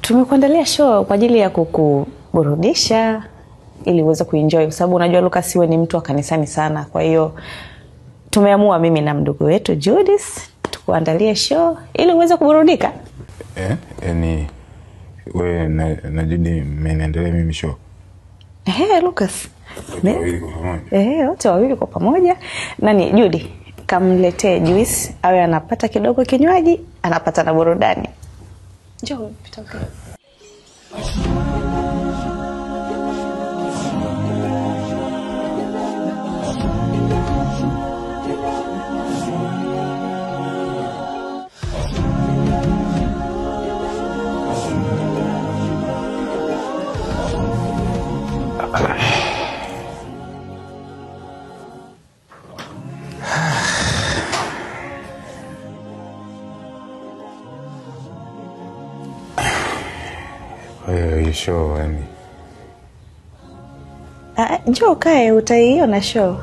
Tumekuandalia show kwa ajili ya kukuburudisha ili uweze kuenjoy, kwa sababu unajua Lucas wewe ni mtu wa kanisani sana. Kwa hiyo tumeamua mimi na mdogo wetu Judith tukuandalie show ili uweze kuburudika. Ni wewe na Judy mmeniandalia mimi show? Lucas. Wote wawili kwa pamoja. Wote wawili kwa pamoja. Nani Judy, kamletee juice awe anapata kidogo kinywaji, anapata na burudani. Njoo pita huko. Show yani. Njoo kae utaiona show.